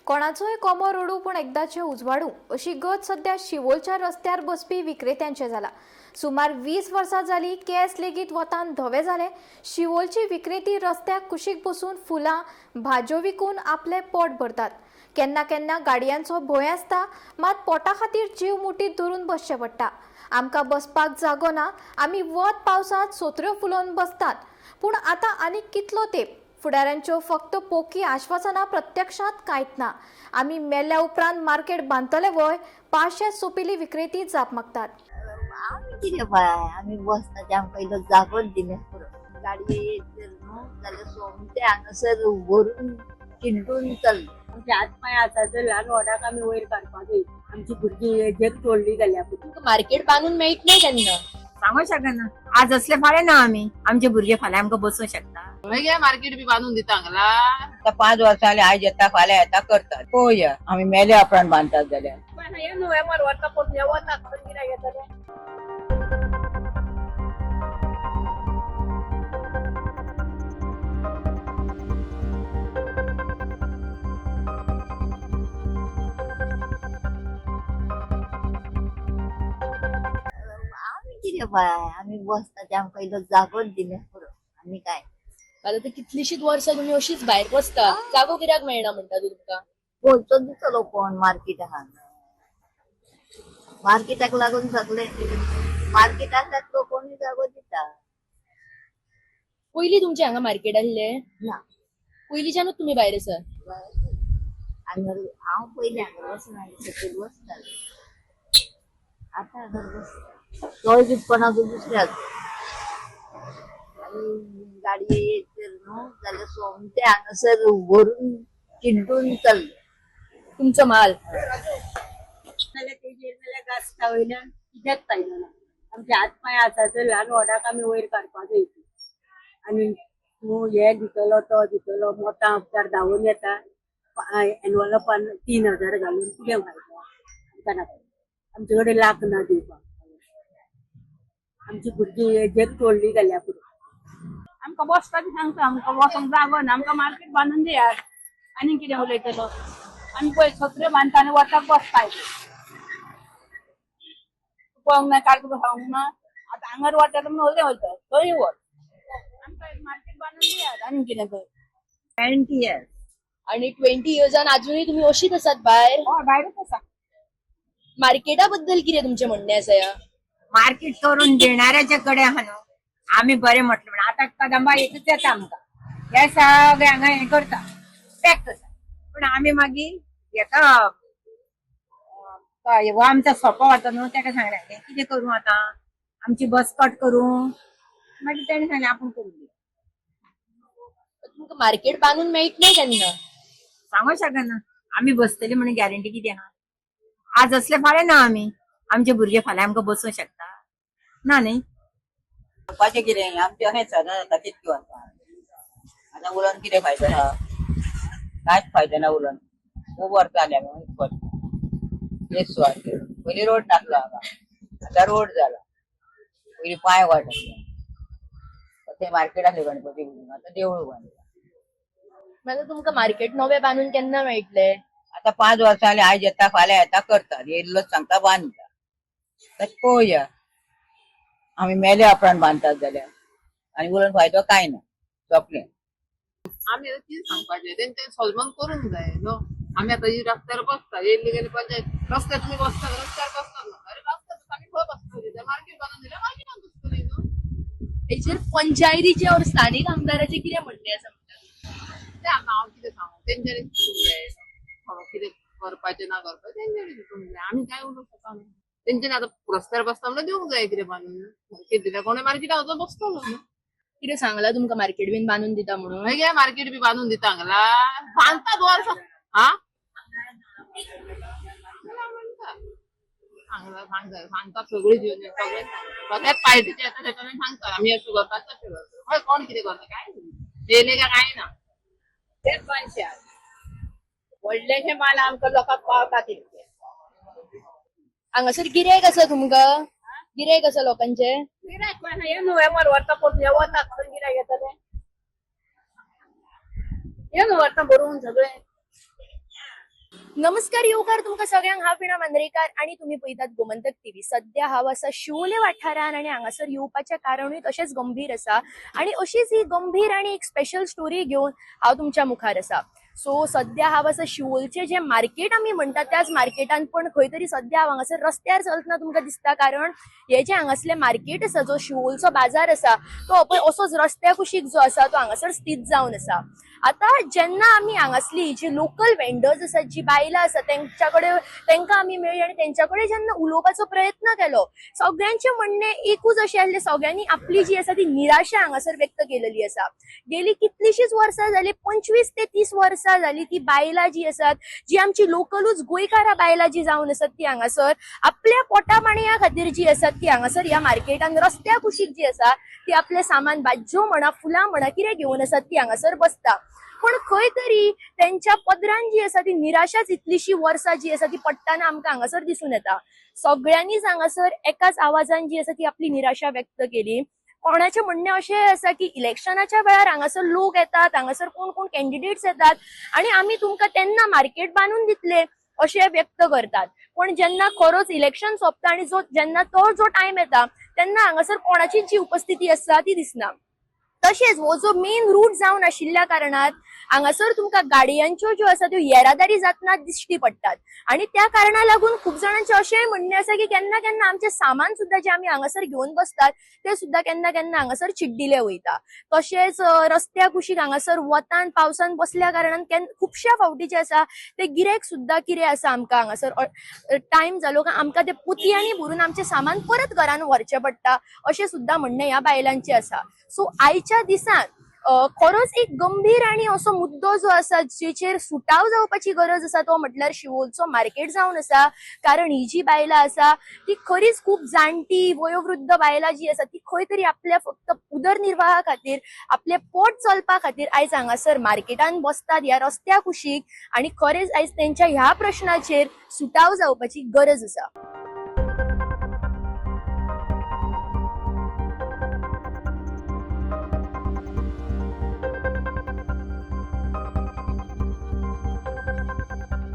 कोणाचोय कोमो रडू पूण एकदाचें उजवाडू अशी गत सध्या शिवोलच्या रस्त्यार बसपी विक्रेत्यांचें जाला. सुमार 20 वर्सां जाली केंस लेगीत वतान धवे जाले. शिवोलची विक्रेती रस्त्याक कुशीक बसून फुलां भाजयो विकून आपलें पोट भरतात. केन्ना केन्ना गाडयांचो भंय आसता, मात पोटा खातीर जीव मुठीत धरून बसचें पडटा. आमकां बसपाक जागो ना, आमी वत पावसांत सोत्र्यो फुलोवन बसतात. पूण आतां आनीक कितलो तेंप फुडाऱ्यांच्यो फक्त पोकी आश्वासनां प्रत्यक्षांत कांयच ना. आमी मेल्या उपरांत मार्केट बांदतले वय, पांचशे सोंपिल्ली विक्रेती जाप मागतात. आमी कितें बाय, आमी बसता ते आमकां इल्लो जागोच दिल्यार पुरो. गाडये येत जर न्हू जाल्यार सोमते हांगासर व्हरून चिड्डून चल्ले. आमचे हात पांय आसा तर ल्हान व्हडाक आमी वयर काडपाक जाय. आमची भुरगीं हेजेर तोडली गेल्या. मार्केट बांदून मेळटलें केन्ना? सांगू शकना. आज असले फाल्यां ना आमी, आमचे भुरगे फाल्यां आमकां बसूंक शकता. मागीर मार्केट बी बांदून दिता हांगला. आता 5 वर्सां जाली, आयज येता फाल्यां येता करतात. पळोवया आमी मेल्या उपरांत बांदतात जाल्यार. हे नोव्हेंबर वर्सा पळोवन हे वता खंय गिरायक येतलें. आमी कितें बाय, आमी बसता ते आमकां इल्लो जागोच दिल्यार पुरो. आनी काय? आतां तर कितलीशीच वर्सां तुमी अशीच भायर बसता, जागो कित्याक मेळना म्हणटा तुमकां? खंयचो दितलो कोण मार्केट आहा. मार्केटाक लागून सगळे मार्केट आसा तो कोणूय जागो दिता. पयलीं तुमचें हांगा मार्केट आसलें? ना. पयलींच्यानूच तुमी भायर आसा? हांगा हांव पयलीं हांगा बसनासलें, सकयल बसतालें. आतां हांगा बसता. तोय बी कोणाचो दुसऱ्याचो. आनी गाडये येत जर न्हू जाल्यार सोमते हांगासर व्हरून चिड्डून चल्ले. तुमचो माल जाल्यार तेजेर जाल्यार गाजता वयल्यान कित्याक फायदो ना. आमचे हात पांय आसा तर ल्हान व्हडाक आमी वयर काडपाक जाय. आनी तूं हे दितलो तो दितलो, मोठा हप्तार धांवून येता, एनवलपान 3000 घालून कितें फायदो आमकां नाका. आमचे कडेन लाख ना दिवपाक. आमची भुरगीं हेजेर तोडली गेल्या पुरो. आमकां बसपाचें सांगता, आमकां वचोंक जागो ना, आमकां मार्केट बांदून दियात. आनी कितें उलयतलो? आमी पळय सत्र्यो बांदता आनी वताक बसता. पळोवंक ना काल तुका सांगूंक ना. आतां हांगर वता म्हणून वयता वयता थंय वच. आमकां मार्केट बांदून दियात आनी कितें कर. 20 इयर्स. आनी 20 इयर्सान अजुनूय तुमी अशीच आसात भायर? हय, भायरूच आसा. मार्केटा बद्दल कितें तुमचें म्हणणें आसा ह्या? मार्केट करून देणाऱ्याच्या कडे आहा न्हू, आमी बरें म्हटलें म्हण आतां कदंबा एकच येता आमकां, हे सगळे हांगा हें करता, पॅक करता. पूण आमी मागीर हेका हो आमचो सोंपो वता न्हू, तेका सांगलें हें कितें करूं आतां, आमची बस कट करूं? मागीर तेणें सांगलें आपूण करून दी. तुमकां मार्केट बांदून मेळटलें केन्ना? सांगू शकना. आमी बसतली म्हणून गॅरंटी कितें आहा? आज असले फाल्यां ना आमी, आमचे भुरगे फाल्यां आमकां बसूंक शकता ना न्ही. म्हणपाचें कितें, आमचें अशेंच सदां जाता कितक्यो वर्सां. आतां उलोवन कितें फायदो आहा? कांयच फायदो ना उलोवन. खूब वर्सां जाली आमी बसता तेच सुवातेर. पयलीं रोड नासलो हांगा, आतां रोड जाला. पयलीं पांय वाट आसली, थंय मार्केट आसलें गणपती म्हणून, आतां देवूळ बांदलां. मागीर तुमकां मार्केट नवें बांदून केन्ना मेळटलें? आता 5 वर्सां जाली, आयज येता फाल्यां येता करतात, येयल्लोच सांगता बांदता. आतां पळोवया आमी मेल्या उपरांत बांदतात जाल्यार. आनी उलोवन फायदो कांय ना, सोंपलें. आमी आतां कितें सांगपाचें, तेंच्यांनी सॉल्व करूंक जाय न्हू. आमी आतां ही रस्त्यार बसता, येयल्ली गेली पंचायत रस्त्यार तुमी बसता, रस्त्यार बसतात न्हू. अरे रस्त्यार आमी खंय बसतली? मार्केट बांदून दिल्यार मार्केटान बसतली न्हू. हेचेर पंचायतीचें और स्थानीक आमदाराचें कितें म्हणणें आसा म्हणटा? तें आतां हांव कितें सांगू, तेंच्यांनी चिंतूंक जाय कितें करपाचें ना करपाचें, तेंच्यांनी चिंतूंक जाय. आमी कांय उलोवंक शकना. तेंच्यांनी आतां रस्त्यार बसता म्हणल्यार दिवंक जाय कितें बांदून. मार्केट दिल्यार कोणूय मार्केटान वचून बसतलो न्हू. कितें सांगलां तुमकां मार्केट बीन बांदून दिता म्हणून? मागीर मार्केट बी बांदून दिता हांगला, बांदतात वर्सां. हा सांगला सांगता सांगतात सगळी घेवन सगळे सगळ्यात पार्टीचे येता तेच्या सांगतात आमी अशें करतात तशें करतात. हय, कोण कितें करता काय येयले काय कांय ना. तेच बांदशात व्हडलेशें माल आमकां लोकांक पावता तितकें. हांगासर गिरायक आसा तुमकां? गिरायक आसा लोकांचें? गिरायक कोण हे नोव्हेंबर वर्सा पळोवन हे वता खंय गिरायक येतलें? हे न्हू व्हरता भरून सगळें. नमस्कार येवकार तुमकां सगळ्यांक. हांव विणा मांद्रेकार आणि तुमी पळयतात गोमंतक टीव्ही. सध्या हांव आसा शिवोले वाठारान आणि हांगासर येवपाचें कारणूय तशेंच गंभीर आसा आणि अशीच ही गंभीर आणि एक स्पेशल स्टोरी घेवन हांव तुमच्या मुखार आसा. सो सध्या हांव आसा शिवोलचें जें मार्केट आमी म्हणटात त्याच मार्केटान, पण खंय तरी सध्या हांव हांगासर रस्त्यार चलतना तुमकां दिसता, कारण हे जें हांगासलें मार्केट आसा, जो शिवोलचो बाजार आसा, तो पळय असोच रस्त्या कुशीक जो आसा तो हांगासर स्थीत जावन आसा. आतां जेन्ना आमी हांगासली जी लोकल वेंडर्स आसात, जी बायलां आसात, तेंच्या कडेन तेंकां आमी मेळ्ळी आनी तेंच्या कडेन जेन्ना उलोवपाचो प्रयत्न केलो, सगळ्यांचें म्हणणें एकूच अशें आसलें. सगळ्यांनी आपली जी आसा ती निराशा हांगासर व्यक्त केलेली आसा. गेली कितलीशीच वर्सां जाली, 25 ते 30 वर्सां जाली, ती बायलां जी आसात, जी आमची लोकलूच गोंयकारा बायलां जी जावन आसात, ती हांगासर आपल्या पोटा पाणया खातीर जी आसात ती हांगासर ह्या मार्केटान रस्त्या कुशीक जी आसा ती आपलें सामान, भाजयो म्हणा, फुलां म्हणा, कितें घेवन आसात ती हांगासर बसता. पण खंय तरी तेंच्या पदरान जी आसा ती निराशाच इतलीशी वर्सां जी आसा ती पडटना आमकां हांगासर दिसून येता. सगळ्यांनीच हांगासर एकाच आवाजान जी आसा ती आपली निराशा व्यक्त केली. कोणाचें म्हणणें अशें आसा की इलेक्शनाच्या वेळार हांगासर लोक येतात, हांगासर कोण कोण कॅन्डिडेट्स येतात आणि आमी तुमकां तेन्ना मार्केट बांदून दितले अशें व्यक्त करतात. पण जेन्ना खरोच इलेक्शन सोंपता आणि जो जेन्ना तो जो टायम येता तेन्ना हांगासर कोणाची जी उपस्थिती आसता ती दिसना. तशेंच हो जो मेन रूट जावन आशिल्ल्या कारणान हांगासर तुमकां गाडयांच्यो ज्यो आसा त्यो येरादारी जातना दिश्टी पडटात आणि त्या कारणा लागून खूब जाणांचें अशेंय म्हणणें आसा की केन्ना केन्ना आमचें सामान सुद्दां जें आमी हांगासर घेवन बसतात तें सुद्दां केन्ना केन्ना हांगासर चिड्डिलें वयता. तशेंच रस्त्या कुशीक हांगासर वतान पावसान बसल्या कारणान खुबश्या फावटी जे आसा ते गिरायक सुद्दां कितें आसा आमकां हांगासर टायम जालो काय आमकां ते पोतयांनी भरून आमचें सामान परत घरान व्हरचें पडटा, अशें सुद्दां म्हणणें ह्या बायलांचें आसा. सो आयच्या दिसान खरोच एक गंभीर आनी असो मुद्दो जो आसा जेचेर सुटाव जावपाची गरज आसा तो म्हटल्यार शिवोलचो मार्केट जावन आसा. कारण ही जी बायलां आसा ती खरीच खूब जाणटी वयोवृद्ध बायलां जी आसा ती खंय तरी आपल्या फक्त उदरनिर्वाहा खातीर, आपलें पोट चलपा खातीर आयज हांगासर मार्केटान बसतात ह्या रस्त्या कुशीक आणि खरेंच आयज तेंच्या ह्या प्रश्नाचेर सुटाव जावपाची गरज आसा.